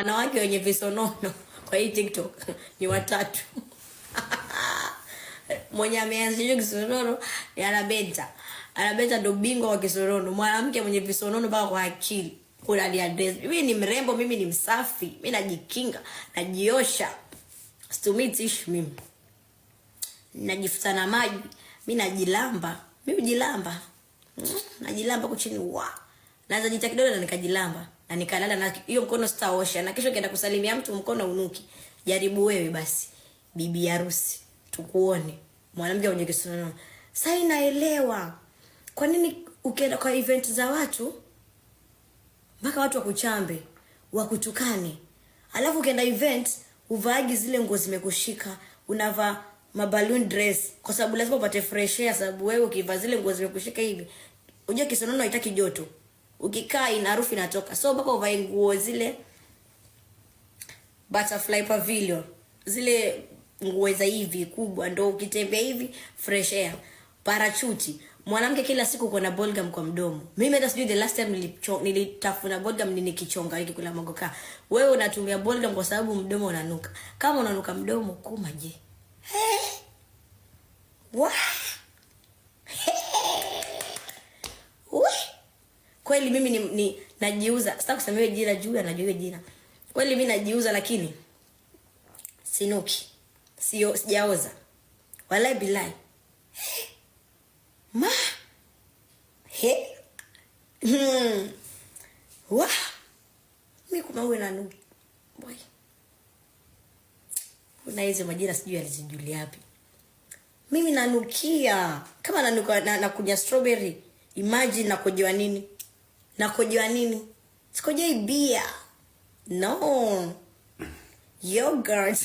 Wanawake wenye visonono kwa hii TikTok ni watatu. Mwenye ameanzisha kisonono ni Anabeta. Anabeta ndo bingwa wa kisonono, mwanamke mwenye visonono mpaka kwa akili. Kuna ni address. Mimi ni mrembo, mimi ni msafi, mimi najikinga, najiosha. Situmii tissue mimi. Najifuta na maji, mimi najilamba. Mimi hujilamba. Najilamba kuchini wa. Naweza jita kidole na nikajilamba na nikalala na hiyo mkono sitaosha, na kesho kienda kusalimia mtu mkono unuki. Jaribu wewe basi, bibi harusi, tukuone mwanamke mwenye kisonono. Sasa inaelewa kwa nini ukienda kwa event za watu mpaka watu wakuchambe wakutukane, alafu ukienda event uvaagi zile nguo zimekushika, unavaa maballoon dress kwa sababu lazima upate fresh air, sababu wewe ukivaa zile nguo zimekushika hivi, unajua kisonono haitaki joto, ukikaa ina harufu inatoka, so mpaka uvae nguo zile butterfly pavilion, zile nguo za hivi kubwa, ndo ukitembea hivi fresh air. Parachuti mwanamke kila siku uko na bolgam kwa mdomo. Mimi hata sijui the last time nilitafuna bolgam ni nikichonga nikikula magoka. Wewe unatumia bolgam kwa sababu mdomo unanuka. Kama unanuka mdomo kuma je? Hey. Wa. Hey. Kweli mimi ni najiuza. Sitaki kusema hiyo jina juu anajua hiyo jina. Kweli mimi najiuza lakini sinuki. Sio, sijaoza. Walai bilai. Ma. He. Wa. Mimi kuma uwe na nuki. Boy. Kuna hizo majira sijui alizijulia wapi. Mimi nanukia kama nanuka na kunya strawberry. Imagine nakojewa nini? Nakojewa nini? Sikojei bia. No. Yogurt.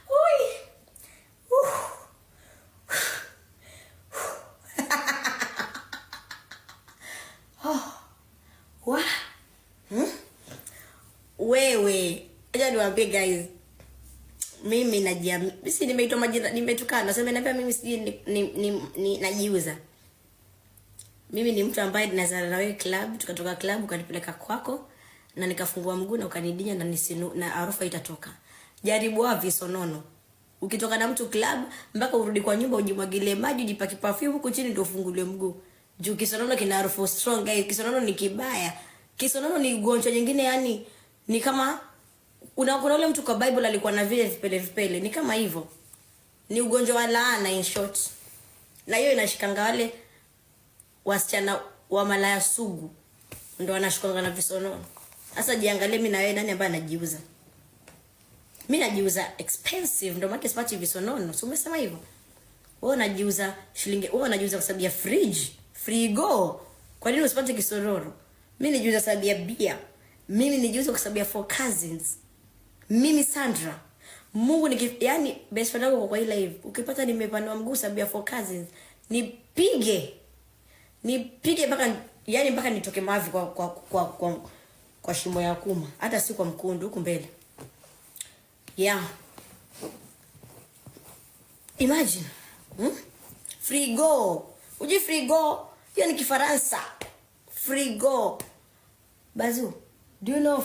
Ui. Oh. Wa. Wewe. Acha niwaambie guys. Mimi najiamini. Si nimeitwa majina, nimetukana. Sasa nimeambia mimi sijui ni najiuza. Mimi ni mtu ambaye ninazana na wewe club, tukatoka club ukanipeleka kwako na nikafungua mguu na ukanidinya na nisinu, na harufu itatoka. Jaribu wa visonono. Ukitoka na mtu club mpaka urudi kwa nyumba ujimwagilie maji ujipake perfume huko chini ndio ufungulie mguu. Juu kisonono kina harufu strong guys, kisonono ni kibaya. Kisonono ni ugonjwa nyingine, yani ni kama kuna ule mtu kwa Bible alikuwa na vile vipele vipele, ni kama hivyo. Ni ugonjwa wa laana in short. Na hiyo inashikanga wale wasichana wa malaya sugu ndo wanashikanga na visonono. Sasa jiangalie mimi na wewe, nani ambaye anajiuza? Mimi najiuza expensive, ndo maana sipati visonono. Si umesema hivyo? Wewe unajiuza shilingi, wewe unajiuza kwa sababu ya fridge, frigo. Kwa nini usipate kisonono? Mimi najiuza sababu ya bia. Mimi nijiuza kwa sababu ya four cousins. Mimi Sandra, Mungu ni yani best friend wangu kwa ile live. Ukipata nimepanua mguu sababu ya four cousins, nipige. Nipige mpaka yani mpaka nitoke mavi kwa shimo ya kuma, hata si kwa mkundu huku mbele. Yeah. Imagine. Frigo. Uji frigo. Hiyo ni Kifaransa. Frigo. Bazu, do you know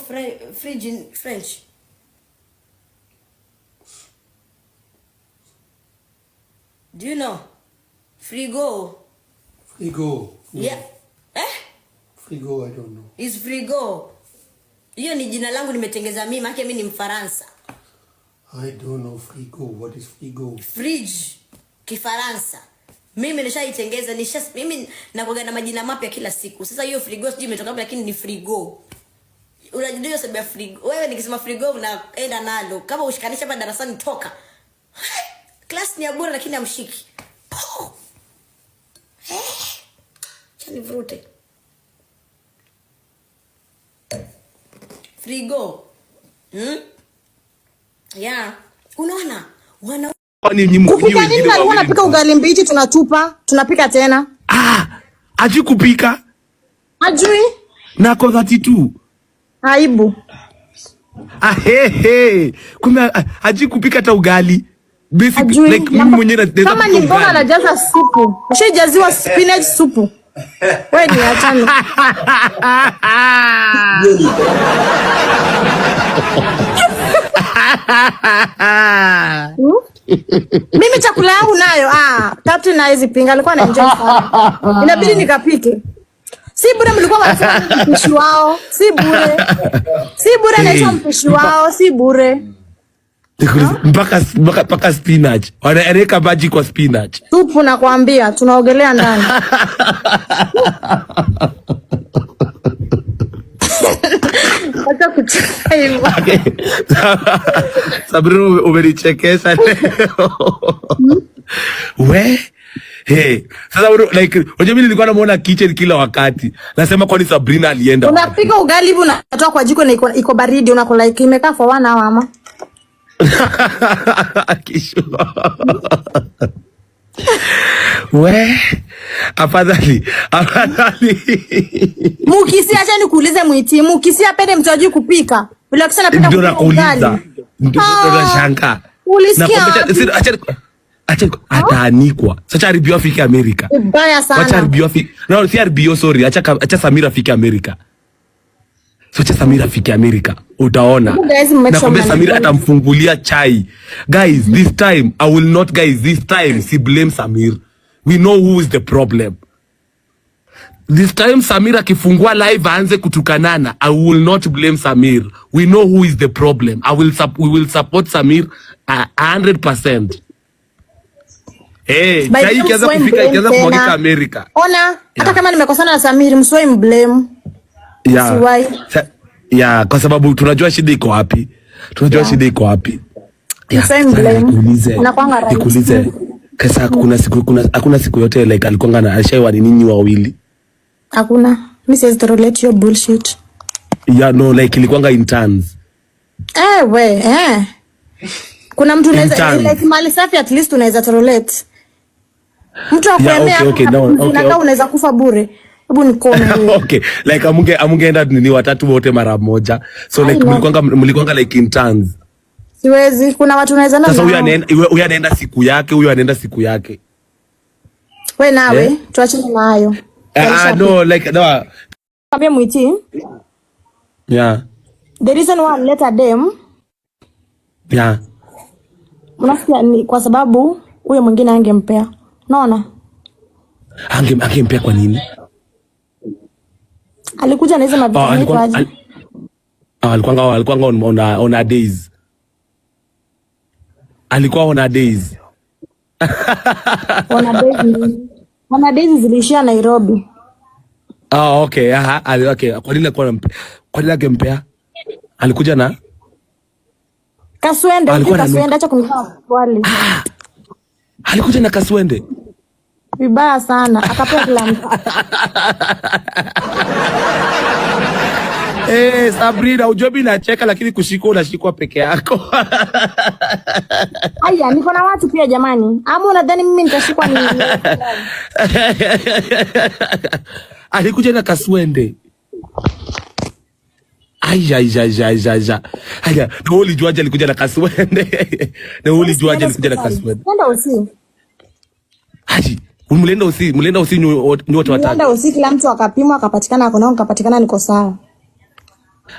fridge in French? Do you know? Frigo. Frigo. No. Yeah. Eh? Frigo, I don't know. Is frigo. Hiyo ni jina langu nimetengeza mimi, maana mimi ni Mfaransa. I don't know frigo. What is frigo? Fridge Kifaransa. Mimi nishaitengeza, mimi nakuaga na majina mapya kila siku. Sasa hiyo frigo sijui imetoka wapi, lakini ni frigo. Unajua hiyo sababu ya frigo. Wewe nikisema frigo unaenda nalo. Kama ushikanisha hapa darasani toka. Class ni ya bure lakini hamshiki. Acha nivurute. Frigo. Yeah. Unaona? Wana kupika nini? Alikuwa anapika ugali mbichi, tunatupa, tunapika tena. Ah, ajui kupika. Ajui. Na kwa 32. Aibu. Ah, hey, hey. Kumbe ajui kupika hata ugali. Basic, Ajui. like mimi mwenyewe naweza Kama kupika ni mboga ugali. anajaza supu. Ushajaziwa spinach supu. Wewe ni achana. Hmm? Mimi chakula yangu nayo, Captain hawezi pinga, alikuwa ana enjoy sana. Inabidi nikapike. Si bure mlikuwa wanasema mimi mpishi wao, si bure. Si bure naitwa Hey, mpishi wao, si bure. Mpaka spinach. Wanaweka maji kwa spinach. Tupu nakwambia, tunaogelea ndani. Acha kucheka hivyo. Okay. Sabrina, umenichekesha leo. We? Hey, sasa like unajua mimi nilikuwa namuona kitchen kila wakati. Nasema kwani Sabrina alienda wapi? Unapika ugali hivi unatoa kwa jiko na iko baridi, unakula like imekaa for 1 hour ama. Kishua. We, afadhali, afadhali. Mukisi, acha nikuulize Mwiti, Mukisi apende mtu ajui kupika. Vile akisema napenda Ndio kupika nakuuliza. ugali. Ndio Ah, nashangaa. ulisikia Nakwambia wapi? acha ataanikwa. Sasa RBO afike Amerika. Vibaya Wacha sana. RBO afike. No, si RBO, sorry. Acha Samira afike Amerika. So acha Samira afike Amerika. Utaona. You guys make sure Nakwambia Samira mnanijua. atamfungulia chai. Guys, this time I will not, guys, this time si blame Samir. We know who is the problem. This time Samir akifungua live aanze kutukanana, I will not blame Samir. We know who is the problem. We will support Samir 100%. Hey, By chai the way, ikianza msiwahi kufika, mblame ikianza kumwagika tena. Amerika. Ona, hata Yeah. kama nimekosana na Samir, msiwahi mblame. Yeah. Msiwahi. Yeah, kwa sababu tunajua shida iko wapi. Tunajua Yeah. shida iko wapi. Yeah, Msiwahi sasa mblame. nikuulize. Unakuanga right. Nikuulize. Kesa kuna siku kuna hakuna siku yote like alikuwa na alishaiwa ni ninyi wawili. Hakuna. Mimi siwezi tolerate your bullshit. Yeah, no, like ilikuwanga in turns. Eh, we, eh. Kuna mtu In unaweza turns. like mali safi at least unaweza tolerate. Mtu Yeah, akuemea okay, okay, no, okay, unakaa okay. unaweza kufa bure. Hebu nikome wewe. Okay, like amungeenda nini watatu wote mara moja. So I like know. mlikuwanga like in turns. Siwezi, kuna watu unaweza Sasa huyu nao. anaenda huyu anaenda siku yake, huyu anaenda siku yake. We nawe, Eh? tuachane na hayo. Ah, no, like no. Kwambia Mwiti, Yeah. the reason why I let a dem, Yeah. unasikia ni kwa sababu huyo mwingine angempea. Unaona? Angempea kwa nini? Alikuja na hizo Oh, mavitu alikuwa anaitwa aje? alikuwanga on her days. Alikuwa on her days. Wana days. Wana days ziliishia Nairobi. Ah, okay. Aha, okay. Kwa nini alikuwa kwa nini angempea? Alikuja na Kaswende, alikuwa hujui na Kaswende, acha kunitoa swali. Alikuja na Kaswende. Vibaya sana, akapewa kila mtu. Eh, Sabrina, ujue mimi nacheka lakini kushikwa unashikwa peke yako. Aya, niko na watu pia jamani. Ama unadhani mimi nitashikwa ni Alikuja na Kaswende. Ai ai ai ai ai ai. Haya, na wewe ulijuaje alikuja na Kaswende? Na wewe ulijuaje alikuja na Kaswende? Nenda usi. Haji, mlienda usi nyote Nenda watatu. usi, kila mtu akapimwa akapatikana ako nao, nikapatikana niko sawa.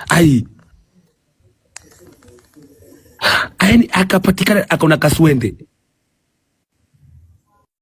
Ai. Yaani akapatikana akona Kaswende.